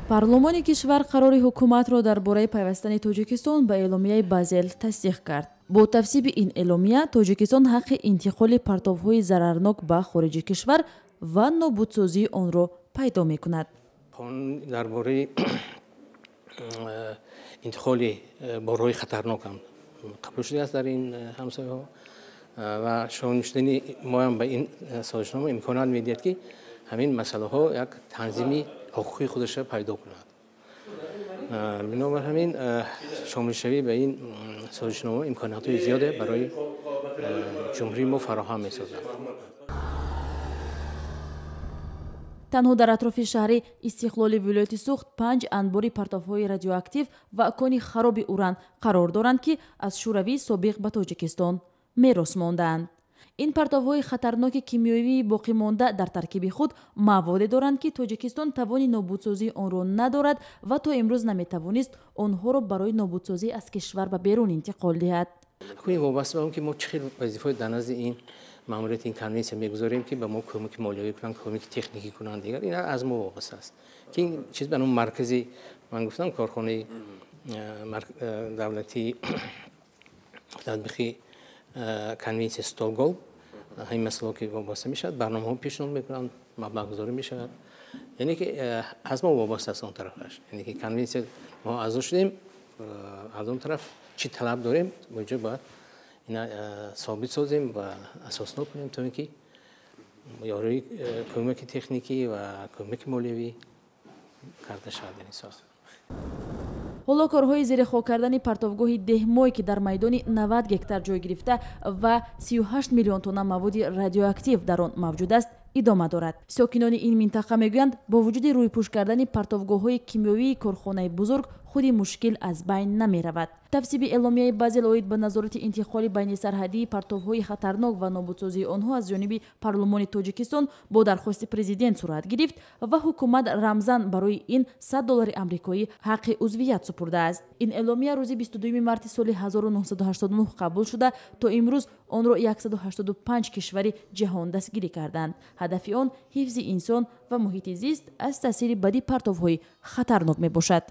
Парлумони кишвар қарори ҳукуматро дар бораи пайвастани Тоҷикистон ба эъломияи Базел тасдиқ кард. Бо тавсиби ин эъломия Тоҷикистон ҳаққи интиқоли партовҳои зарарнок ба хориҷи кишвар ва нобудсозии онро пайдо мекунад. Қонун дар бораи интиқоли борҳои хатарнок ҳам қабул шудааст дар ин ҳамсояҳо ва шомил шудани моам ба ин созишнома имконият медиҳад, ки ҳамин масъалаҳо як танзими ҳуқуқии худашро пайдо кунад. Бинобар ҳамин шомилшавӣ ба ин созишнома имкониятҳои зиёде барои ҷумҳурии мо фароҳам месозад. Танҳо дар атрофи шаҳри Истиқлоли вилояти Суғд 5 анбори партовҳои радиоактив ва кони хароби уран қарор доранд, ки аз Шӯравии собиқ ба Тоҷикистон мерос мондаанд. Ин партовҳои хатарноки кимиёвии боқимонда дар таркиби худ маводе доранд, ки Тоҷикистон тавони нобудсозии онро надорад ва то имрӯз наметавонист онҳоро барои нобудсозӣ аз кишвар ба берун интиқол диҳад. Ин вобаста ба он ки мо чӣ хел вазифаҳои дар назди ин маъмурияти ин конвенсия мегузорем, ки ба мо кӯмаки молиявӣ кунанд, кӯмаки техникӣ кунанд, дигар ин аз мо вобаста аст, ки ин чиз ба ном маркази, ман гуфтам, корхонаи давлатии татбиқи конвенсия Стокгольм ҳамин масъалаҳо ки вобаста мешавад, барномаҳо пешниҳод мекунанд, маблағгузорӣ мешавад. Яъне ки аз мо вобаста аст он тарафаш. Яъне ки конвенсия мо аъзо шудем, аз он тараф чӣ талаб дорем, мо бояд ина собит созем ва асоснок кунем, то ин ки ёрии кӯмаки техникӣ ва кӯмаки молиявӣ карда шавад дар ин соҳа. Ҳоло корҳои зери хок кардани партовгоҳи Деҳмой, ки дар майдони 90 гектар ҷой гирифта ва 38 миллион тонна маводи радиоактив дар он мавҷуд аст, идома дорад. Сокинони ин минтақа мегӯянд, бо вуҷуди рӯйпӯш кардани партовгоҳҳои кимиёвии корхонаи бузург худи мушкил аз байн намеравад. Тавсиби эъломияи Базел оид ба назорати интиқоли байнисарҳадии партовҳои хатарнок ва нобудсозии онҳо аз ҷониби парлумони Тоҷикистон бо дархости президент сурат гирифт ва ҳукумат рамзан барои ин 100 доллари амрикоӣ ҳаққи узвият супурдааст. Ин эъломия рӯзи 22 марти соли 1989 қабул шуда, то имрӯз онро 185 кишвари ҷаҳон дастгирӣ карданд. Ҳадафи он ҳифзи инсон ва муҳити зист аз таъсири бади партовҳои хатарнок мебошад.